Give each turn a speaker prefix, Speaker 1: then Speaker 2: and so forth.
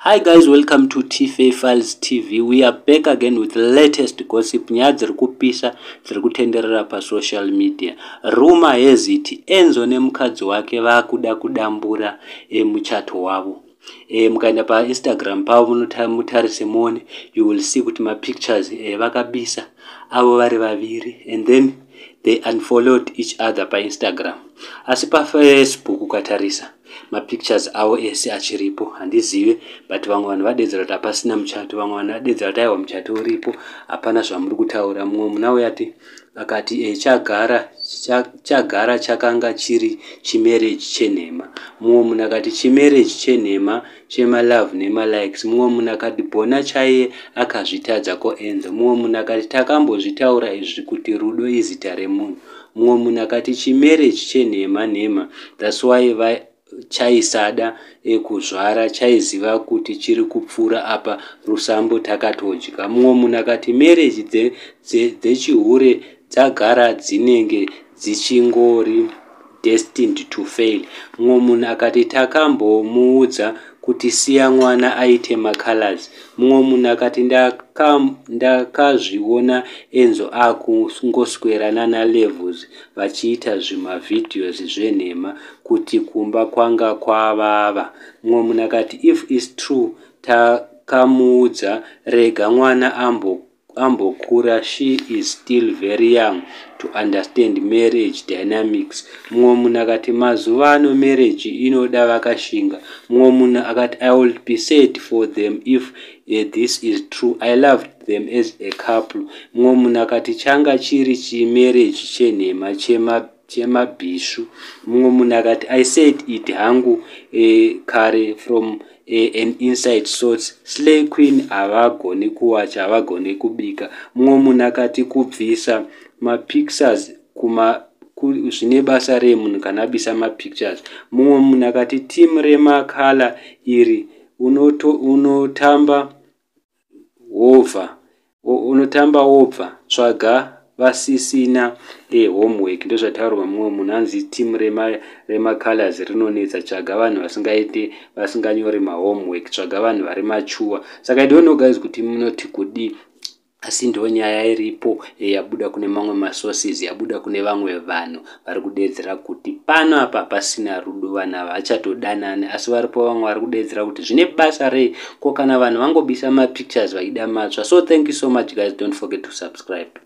Speaker 1: Hi guys, welcome to TFA Files TV. We are back again with the latest gossip. Nyaya dziri kupisa dziri kutenderera pasocial media. Rumor has it Enzo nemukadzi wake vakuda kudambura muchato wavo. Mukaenda paInstagram pavo mutarise muone, you will see kuti mapictures vakabisa avo vari vaviri and then they unfollowed each other paInstagram. Asi paFacebook ukatarisa, mapictures avo ese achiripo. Handizive, but vamwe vanhu vadedzera kuti hapasina muchato, vamwe vanhu vadedzera kuti aiwa, muchato uripo, hapana zvamuri kutaura. Mumwe muna uyati akati chagara chakanga chiri chimarriage chenhema. Mumwe munhu akati chimarriage chenhema chemalove nemalikes. Mumwe munhu akati Bona chaiye akazvitadza koEnzo. Mumwe munhu akati takambozvitaura izvi kuti rudo izita remunhu. Mumwe munhu akati chimarriage chenhema nhema, that's why chaisada kuzvara, chaiziva kuti chiri kupfuura apa, rusambo takatodya. Mumwe munhu akati marriage dzechihure dzagara dzinenge dzichingori destined to fail. Mumwe munhu akati takambomuudza kuti siya mwana aite macolors. Mumwe munhu akati ndakazviona Enzo akungoswera nanaLevels vachiita zvimavideos zvenhema kuti kumba kwanga kwavava. Mumwe munhu akati if is true, takamuudza rega mwana ambokura, she is still very young to understand marriage dynamics. Mumwe munhu akati mazuva ano marriage inoda vakashinga. Mumwe munhu akati I will be sad for them if this is true. I loved them as a couple. Mumwe munhu akati changa chiri chimarriage chenhema chemabhishu. Mumwe munhu akati I said it hangu kare from an inside source, slay queen havagoni kuwacha, havagoni kubika. Mumwe munhu akati kubvisa mapictures kuma zvine basa rei munhu kana abisa mapictures? Mumwe munhu akati team remakala iri unotamba wobva unotamba wobva tsvaga vasisina homework. Ndozvataurwa mumwe munhu, anzi team remacolors rinonetsa, tsvaga vanhu vasingaite, vasinganyori mahomework, tsvaga vanhu vari machuwa. Saka I don't know guys kuti munoti kudii, asi ndo nyaya iripo yabuda kune mamwe masources, yabuda kune vamwe vanhu vari kudedzera kuti pano apa pasina rudo, vanhu ava vachatodanani. Asi varipo vamwe vari kudedzera kuti zvine basa rei ko kana vanhu vangobisa mapictures vaida matsva? So thank you so much guys, don't forget to subscribe.